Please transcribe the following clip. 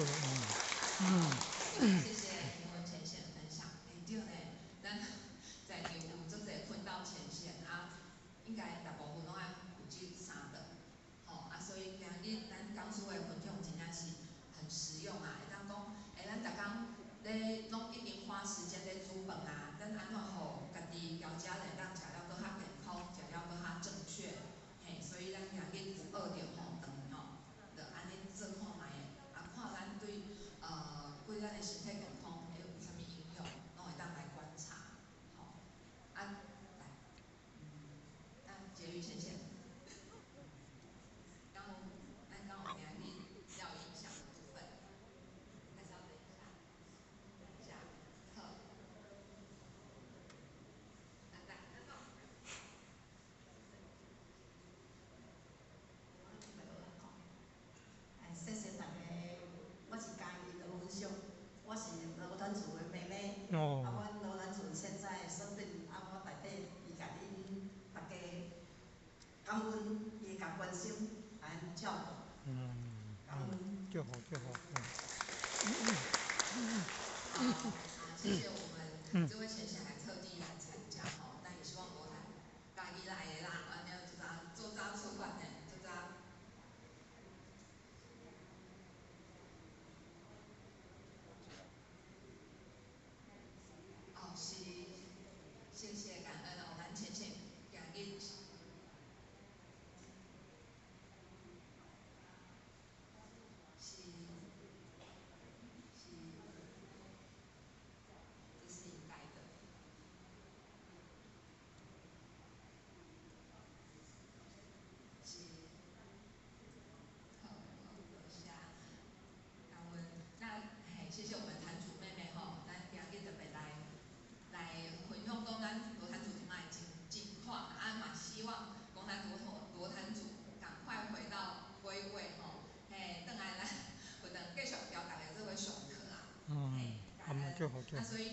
了，嗯。謝謝英文淺顯分享。欸對呢，咱在場有足濟噴到前線啊，應該大部分攏愛有這三頓，吼啊，所以今日咱講師的分享真正是很實用啊，會當講，欸，咱逐工咧攏已經花時間咧煮飯啊，咱按怎予家己調食會當食了閣較健康，食了閣較正確，嘿，所以咱今日有學著吼頓吼，就按呢做看覓的，啊，看咱對咱的身體健康會有啥物影響，攏會當來觀察，吼，啊，來，啊，婕妤淺顯，敢有咱敢有今日要影響的部分，還是要等一下？等一下，好。來來，那個。哎，謝謝大家，我是嘉義羅文秀，我是羅丹祖的妹妹。哦。啊，阮羅丹祖現在生病，啊，我代替伊共恁大家感恩，伊共關心，共阮照顧。感恩。就好就好。好，啊，謝謝我們這位淺顯還特地來參加吼，但也希望羅丹家己來的啦，按呢做早做早出發呢，做早。哦，是，謝謝感恩哦，咱淺顯今日是是，這是應該的。是，好，好，多謝。感恩，那嘿，謝謝我們壇主妹妹吼，咱今日特別來分享講咱羅壇主這擺的近況，啊嘛希望講咱羅壇主趕快回到歸位吼，嘿，轉來咱有當繼續教大家做伙上課啊。嗯，嘿，感恩。就好就好。啊，所以